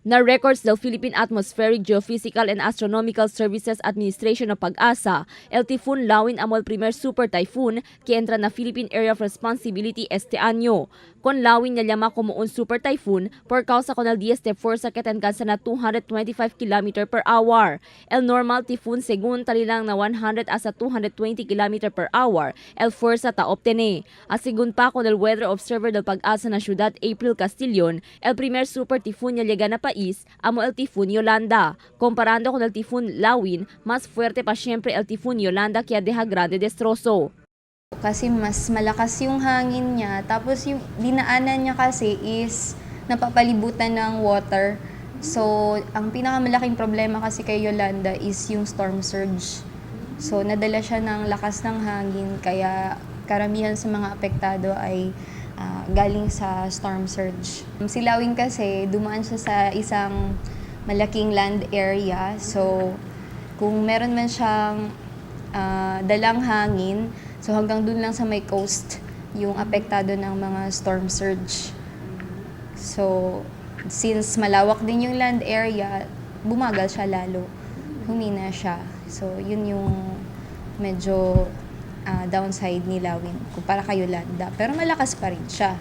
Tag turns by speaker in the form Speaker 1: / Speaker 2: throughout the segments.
Speaker 1: Na records del Philippine Atmospheric, Geophysical and Astronomical Services Administration o PAGASA, el Typhoon Lawin amo el primer super typhoon que entra na Philippine Area of Responsibility este año. Con Lawin ya llama como un super typhoon por causa con el 10 de fuerza que alcanza na 225 km per hour. El normal typhoon según talilang na 100 hasta 220 km per hour el fuerza ta obtene. Según pa con el weather observer del PAGASA na ciudad April Castillon, el primer super typhoon ya llega na país amo el Typhoon Yolanda. Comparando con el Typhoon Lawin, más fuerte pa siempre el Typhoon Yolanda que deja grande destrozo.
Speaker 2: Kasi mas malakas yung hangin niya. Tapos yung dinaanan niya kasi is napapalibutan ng water. So, ang pinakamalaking problema kasi kay Yolanda is yung storm surge. So, nadala siya ng lakas ng hangin kaya karamihan sa mga apektado ay galing sa storm surge. Si Lawin kasi dumaan siya sa isang malaking land area. So, kung meron man siyang dalang hangin, so hanggang dun lang sa may coast yung apektado ng mga storm surge. So, since malawak din yung land area, bumagal siya lalo. Humina siya. So, yun yung medyo downside ni Lawin kumpara kay Yolanda. Pero malakas pa rin siya.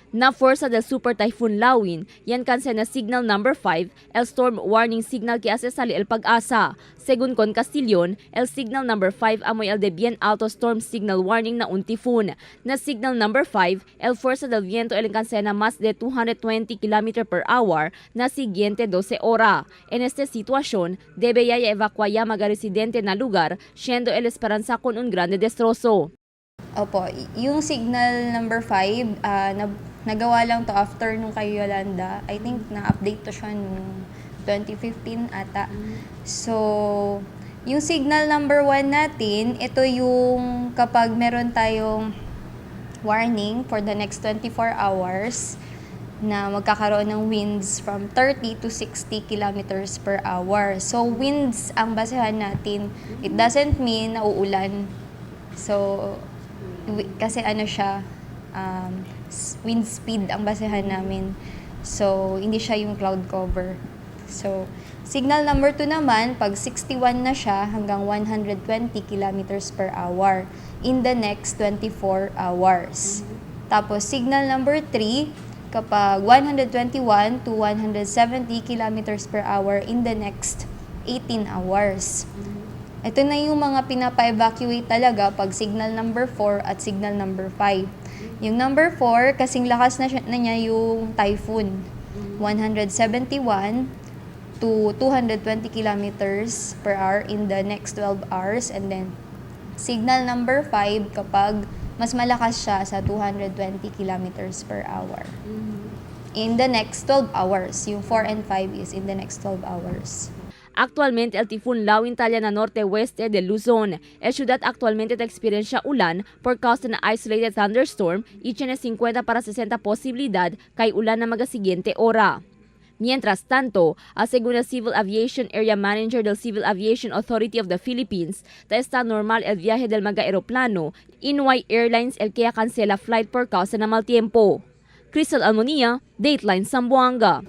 Speaker 1: Na fuerza del Super Typhoon Lawin, yan kanse na signal number 5, el storm warning signal que hace sali el PAGASA. Según con Castillon, el signal number 5 amoy el de bien alto storm signal warning na un tifón. Na signal number 5, el fuerza del viento el na más de 220 km per hour na siguiente 12 hora. En esta situación, debe ya evacuar ya mga residente na lugar, siendo el esperanza con un grande destrozo.
Speaker 2: Opo, yung signal number 5, nagawa lang to after nung kay Yolanda. I think na-update to siya nung 2015 ata. So, yung signal number 1 natin, ito yung kapag meron tayong warning for the next 24 hours na magkakaroon ng winds from 30 to 60 kilometers per hour. So, winds ang basehan natin. It doesn't mean na uulan. So, kasi ano siya, wind speed ang basehan namin. So, hindi siya yung cloud cover. So, signal number 2 naman, pag 61 na siya hanggang 120 kilometers per hour in the next 24 hours. Tapos, signal number 3, kapag 121 to 170 kilometers per hour in the next 18 hours. Ito na yung mga pinapa-evacuate talaga pag signal number 4 at signal number 5. Yung number 4, kasing lakas na niya yung typhoon. 171 to 220 kilometers per hour in the next 12 hours. And then, signal number 5 kapag mas malakas siya sa 220 kilometers per hour in the next 12 hours. Yung 4 and 5 is in the next 12 hours.
Speaker 1: Actualmente, el tifón Lawin talla na norte-oeste de Luzon. El ciudad actualmente experiencia ulan por causa na isolated thunderstorm y tiene 50 para 60 posibilidad kay ulan na mga siguiente hora. Mientras tanto, según el Civil Aviation Area Manager del Civil Aviation Authority of the Philippines, ta está normal el viaje del mga aeroplano y no hay airlines el que cancela flight por causa na mal tiempo. Crystal Almonia, Dateline Zamboanga.